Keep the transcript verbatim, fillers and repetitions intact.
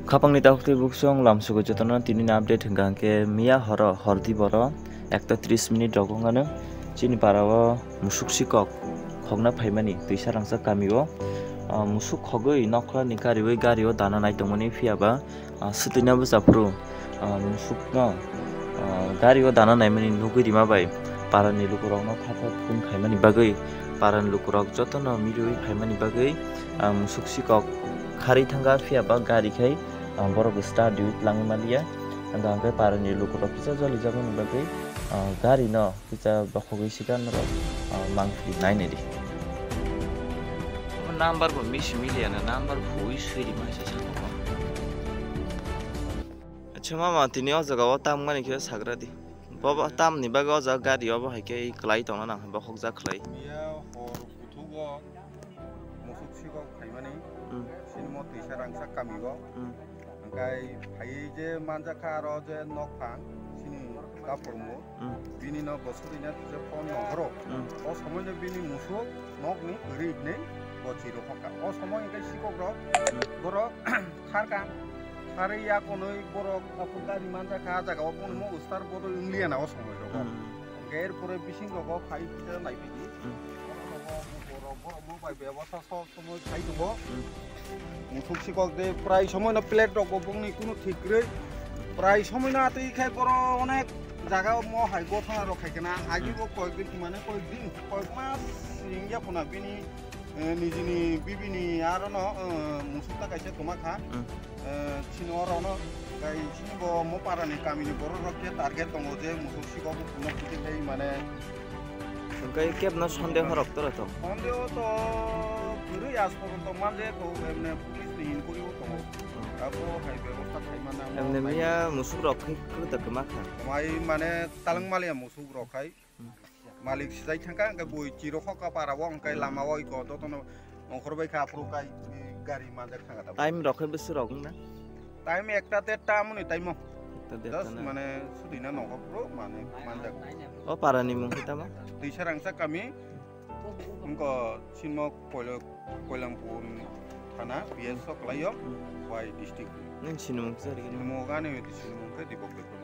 Khapangni takhuk tei buksong lamsugo jotono tinini update hwnkha hwnkhe miya horo hordi boro ekta tris minute rok wngkha chini para o musuk sikok khokna phaimani twisa rangchak kami o, ah, musuk khogwi nokhlani gari bai gari o dana nai tongmani phiya ba, ah, swtwina bwsa phuru, ah, musukno, ah, gari o dana naimani nugwi rima bai parani lukurokno kha kha phone khaimani bagwi parani lukurok jotono milwi phaimani bagwi, ah, musuk sikok kharwi thangkha phiya ba gari khai, ah, borok start diwi twlangwi manliya. Hwnkha hwnkhe parani lukurok kisa jolijakmani bagwi, ah, gari no kisa bokhogwi sika norok, ah, mangpili nainai di. Number bo misi miliya na, number phui sui di maisa sakao. Acha mama, tini o jaga o tam gani khe sagra di. Bobo tam ni bagwi o jaga gari obo hai khe kwlai tongna nang, bokhok jak khlai. Iya hor kuthuk o musuk sikok khaimani. Hmm. Sinimo twisa rangchak kami o. Hmm. Hwnkhe phaiwi je manjakha aro je nokphang sini kaphurungo. Hmm. Bini no bwswk rina je phone nongkhoro. Hmm. O somoino bini musuk nokni kwrwi hinwi bo chiro hokha. O somoi hwnkhe sikokrok, hmm, borok kharkha. Kharwi yakonwi borok aphuru gari manjakha, ah jaga o bono, hmm, mo ustar bodo wngliya na o somoi rogo. Hmm. Hwnkhe erpore bising rogo phai kisa naiphidi. Hmm. Borok, borok, borok, borok, borok bai bebosta sob somoi khai tongo. Hmm. Musuk sikok de prai somoi no plate rok bo bongni kunu thik kwrwi. Prai somoi no atwi khai boro onek jaga o mo hai gothana rok khai kana. Agi, hmm, bo koyek din mane koyek din, koyek mas wngya phuna bini, eh, nijini bibini aro no, eh, musuk ta kaisa toma kha. Hmm. Eh, chini oro no kai chini bo mo para ni kami ni borok rok khe target tongo je musuk sikok bo phunuk phunuk khai mane Hwnkhe kebno sondeho rok tora tong? Sondeho to kwrwi, aaj porjonto manje to emne police ni inquiry o tongo. Hmm. Abo hai bebosta khaima nang. Emne miya musuk rok khai kwta kwma kha. Mai mane talwng maliya musuk rok khai. Hmm. Malik sijai thangkha, hwnkhe bui chiro hokha para o, hwnkhe, hmm, lama o iko dotono Ongkhor bai kha, aphuru kai gari manjak thangkha tabuk. Time rok khe bwswk rok wngna? Time ekta derta amoni time o. Ekta derta. Just na? Mane sudina nokho phuru mane manjak. O para ni mung khe tamo? Twisa rangchak kami. Wngkha sinmo Koilo-, Koilampur thana, P S o kwlaio, hmm, Khowai district. Nini sinimung kisa rikhe. Sinimung ani sinimung khe Dipok Debbarma.